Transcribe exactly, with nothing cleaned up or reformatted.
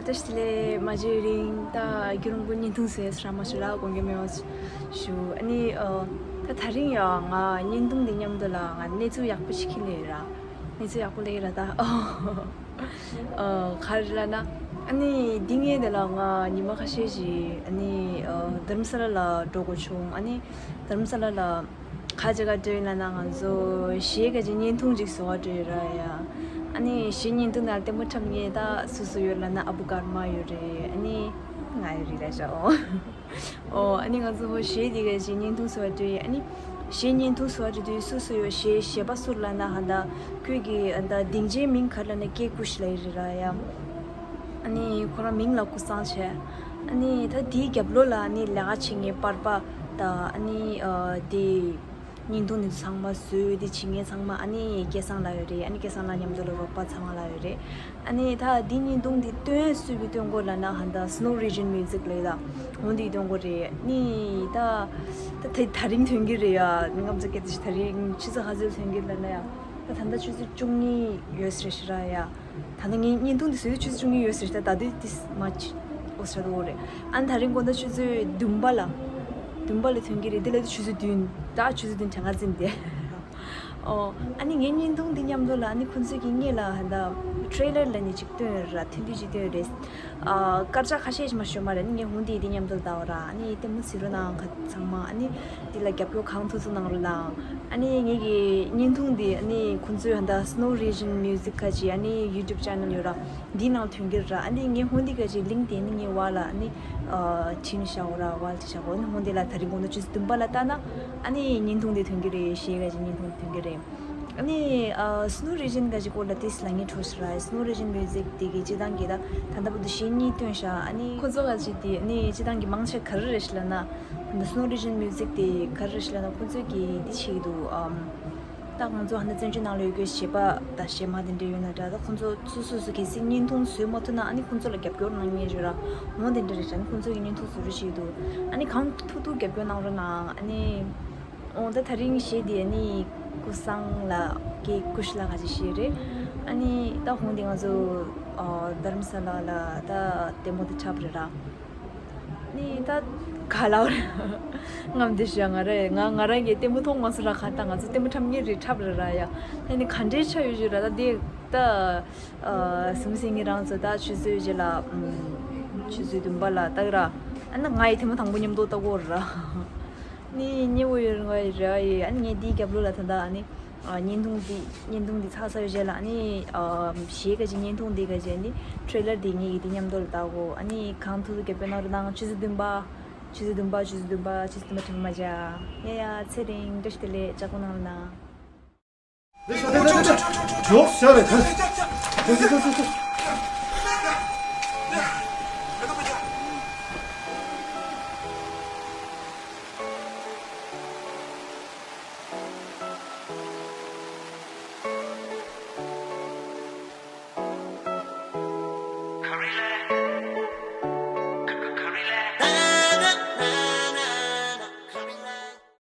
བཀྲ་ཤིས་བདེ་ལེགས། མ་བརྗེད་རིང་ད་རྒྱུན་རིང་པོ་བརྙན་ཐུང་བཟོས་ར་མ་ཞུ་ལ་དགོངས་འགལ་མེད་པ་ཞུ། ཨ་ནི་ཨ་ད་ད་རིང་ཡང་ང་བརྙན་ཐུང་འདི་མཉམ་དུ་ལ་ང་གནས་ཚུལ་ཡག་པོ་ཞིག་ཁྱེར་ལེ་ར། གནས་ཚུལ་ཡག་པོ་ལེ་ར་ད། ཨ་ག་རེ་ལབ་ན། ཨ་ནི་འདི་ངས་དེ་ལ་ང་ཉི་མ་ཁ་ཤས་ཤིག་ཨ་ནི་ཨ་དྷ་རམ་ས་ལ་ལ་འགྲོ་དགོས་བྱུང་། ཨ་ནི་དྷ་རམ་ས་ལ་ལ་ཁ་ཅིག་ག་འགྲོ་ཡིན་ལབ་ན་ང་ཚོ་གཞས་ག་ཅིག་བརྙན་ཐུང་ཅིག་བཟོ་བ་འགྲོ་ཡོད་ར་ཡ། ཨ་ནི་གཞས་བརྙན་ཐུང་ནང་ལྟད་མོ་འཁྲབ་མཁན་ད་སུ་སུ་ཡོད་ལབ་ན་ཨ་བུ་ཀརྨ་ཡོད་རེད། ཨ་ནི་ང་ཡོད་རེད་ལབ་ཤག་ཨོ། ཨོ་ཨ་ནི་ང་ཚོ་ཧོ་གཞས་འདི་ག་གཞས་བརྙན་ཐུང་བཟོ་བ་འགྲོ་ཡིན། ཨ་ནི་གཞས་བརྙན་ཐུང་བཟོ་བ་འགྲོ་དུས་སུ་སུ་ཡོད་གཞས་གཞས་པ་སུ་ལབ་ན་ཧ་ད་ཁོས་ཀྱི་ཨ་ད་སྡིངས་ཆའི་མིང་ག་རེ་ལབ་ན་ཀེ་ཀུ་ཤི་ལབ་ཡོད་རེད་ར་ཡ། ཨ་ནི་ཁོ་རང་མིང་ལ་ཀུ་སང་བྱས། ཨ་ནི་ད་དེའི་རྒྱབ་ལོགས་ལ་ཨ་ནི་ལས་ཀ་བྱེད་མཁན་པར་པ་དང་ཨ་ནི་ཨ་དེ་བརྙན་ཐུང་འདི་ཚོ་ཚང་མ་བཟོས་ཏེ་བྱེད་མཁན་ཚང་མ་ཨ་ནི་སྐལ་བཟང་ལགས་ཡོད་རེད། ཨ་ནི་སྐལ་བཟང་ལགས་མཉམ་དུ་ལ་རོགས་པ་ཚང་མ་ལ་ཡོད་རེད། ཨ་ནི་ད་འདི་བརྙན་ཐུང་འདི་སྟོན་སུས་བི་སྟོན་གོ་ལབ་ན་ཧ་ད་Snow Region Music ལབ་ད་འོ་འདི་སྟོན་གོ་རེད། ཨ་ནི་ད་ད་དེ་ད་རིང་ཐོན་གི་རེད་ཡ། ང་ཚོ་སྐད་དེ་ད་རིང་ཆུ་ཚོད་ག་ཚོད་ཐོན་གི་ལབ་ན་ཡ། ད་ད་ལྟ་ཆུ་ཚོད་བཅུ་གཉིས་ཡོད་ས་རེད་ཤི་ར་ཡ། ད་ནི་ངའི་བརྙན་ཐུང་འདི་བཟོས་ཏེ་ཆུ་ཚོད་བཅུ་གཉིས་ཡོད་ཟེར་ཏེ་ད་དུས་ཏིས་མ་ཅི་ཨོ་ས་དོ་རེད། ཨ་ནི་ད་རིང་དགོང་དག་ཆུ་ཚོད་བདུན་པ་ལ་བདུན་པ་ལ་ཐོན་གྱི་རེད། དེ་ལ་དུ་ཆུ་ཚོད་བདུན་ད་ཆུ་ཚོད་བདུན་གྲངས་ཀ་འཛིན་ཏེ། ཨོ་ཨ་ནི་ངའི་བརྙན་ཐུང་འདི་མཉམ་དུ་ལ་ཨ་ནི་ཁོང་ཚོས་ཀྱི་ངེད་ལ་ཧ་ད་ཁྲེ་ལར་ལ་ནི་ཅིག་སྟོན་ཡོད་ར། ཐུང་ཐུང་ཅིག་སྟོན་ཡོད་རེད། ཨ་སྐར་ཆ་ཁ་ཤས་ཤིག་མ་ཤོད་མ་རེད། ཨ་ནི་ངས་ཧུང་དེ་དེ་མཉམ་དུ་ལ་ལྟ་བ་ར། ཨ་ནི་ལྟད་མོ་གཟིགས་རོགས་གནང་། ཚང་མ་ཨ་ནི་འདི་ལ་རྒྱབ་སྐྱོར་གང་ཐུབ་ཐུབ་གནང་རོགས་གནང་། ཨ་ནི་ངེད་ཀྱི་བརྙན་ཐུང་འདི་ཨ་ནི་ཁོང་ཚོའི་ཧ་ད་Snow Region Music ཁ་ཅིག་ཨ་ནི་YouTube channel ཡོད་ར། འདི་ནང་ཐོན་གྱི་ར། ཨ་ནི་ངས་ཧོན་འདི་ཁ་ཅིག་link དེ་ནི་ངས་བ་ལ་ཨ་ནི་ཨ་ཁྲིམས་བཞག་འོ་ར་བ་ལ་བཞག་འོ། ཨ་ནི་ཧོན་འདི་ལ་ད་རིང་དགོང་དག་ཆུ་ཚོད་བདུན་པ་ལ་ལྟ་ན་ཨ་ནི་བརྙན་ཐུང་འདི་ཐོན་གྱི་རེད། གཞས་ཁ་ཅིག་བརྙན་ཐུང་འདི་ཐོན་གྱི་རེད། ཨ་ནི་ཨ་Snow Region ག་ཅིག་སྐོར་ལ་ཏིས་ལ་ངས་འཕྲོ་ཞིག་ར། Snow Region Music དེ་གི་སྤྱི་བཏང་གི་ད་ད་ལྟ་བུ་དུ་གཞས་གཉིས་བཏོན་ཤག་ཨ་ནི་ཁོ་ཚོ་ག་ཅིག་དེ་ཨ་ནི་སྤྱི་བཏང་གི་མང་ཆེ་ག་རེ་རེད་ཞིག་ལབ་ན། ད་Snow Region Music དེ་ག་རེ་རེད་ཞིག་ལབ་ན་ཁོ་ཚོས་གི་དེ་བྱེད་ཀྱི་འདུག་ཨམ། ད་ང་ཚོ་ཧ་ན་བཙན་བྱོལ་ནང་ལ་ཡོད་རྒྱུ་གཞས་པ་དང་གཞས་མ་དེ་འདྲ་ཡོད་ན་འདྲ། ད་ཁོ་ཚོ་སོ་སོ་སོ་གལ་སྲིད་བརྙན་ཐུང་བཟོས་མ་ཐུབ་ན་ཨ་ནི་ཁོ་ཚོ་ལ་རྒྱབ་སྐྱོར་གནང་མཁན་ཡོད་ར། འོ་དེ་འདྲ་རེད་ཤག་ཨ་ནི་ཁོ་ཚོས་གི་བརྙན་ཐུང་བཟོ་རེ་བྱེད་ཀྱི་འདུག་ཨ་ནི་གང་ཐུབ་ཐུབ་རྒྱབ་སྐྱོར་གནང་རོགས་གནང་། ཨ་ནི། ཨོ་ད་ད་རིང་གཞས་འདི་ཨ་ནི་ཀུ་སང་ལ་ཀེ་ཀུ་ཤི་ལ་ག་ཅིག་གཞས་རེད། ཨ་ནི་ད་ཧོང་འདི་ང་ཚོ་ཨ་དྷ་རམ་ས་ལ་ལ་ད་ལྟད་མོ་དེ་འཁྲབ་རེད་ར། ཨ་ནི་ད་ག་ལ་རེད། ངམ་དེ་ཤ་ང་རེད། ང་ང་རང་གི་ལྟད་མོ་མཐོང་མ་སོང་ར། ག་ད་ང་ཚོ་ལྟད་མོ་འཁྲབ་མཁན་རེད་འཁྲབ་རེད་ར་ཡ། ཨ་ནི་ག་འདྲའི་ཆ་ཡོད་ཞུ་ར། ད་དེ་ད་ཨ་སུམ་སེ་ངེད་རང་ཚོ་ད་ཆུ་ཚོད་བཞི་ལ་ཨམ་ཆུ་ཚོད་བདུན་པ་ལ་ལྟ་གི་ར། ཨ་ནི་ང་ཡི་ལྟད་མོ་དང་པོ་མཉམ་དུ་ལྟ་གོ་ར། ནི་ཉེ་བོ་ཡོད་རེད་ཡ། ཨ་ནི་ངས་འདིའི་རྒྱབ་ལོགས་ལ་ད་ལྟ་ཨ་ནི་ཨ་བརྙན་ཐུང་འདི་བརྙན་ཐུང་འདི་ཚར་ཚར་བའི་རྗེས་ལ་ཨ་ནི་ཨ་གཞས་ག་ཅིག་བརྙན་ཐུང་འདི་ག་ཅིག་ཨ་ནི་ཁྲེ་ལར་འདི་ངེད་ཀྱིས་འདི་མཉམ་དུ་ལ་ལྟ་གོ་ཨ་ནི་གང་ཐུབ་ཐུབ་རྒྱབ་སྐྱོར་གནང་རོགས་གནང་། ཆུ་ཚོད་བདུན་པ་ཆུ་ཚོད་བདུན་པ་ཆུ་ཚོད་བདུན་པ་ཆུ་ཚོད་བདུན་པ་དྲན་པ་མ་བརྗེད་ཨ། ཡ་ཡ་ཚེ་རིང་བཀྲ་ཤིས་བདེ་ལེགས། ལྕགས་པོ་གནང་རོགས་གནང་། ལོག་ཤར་རེད།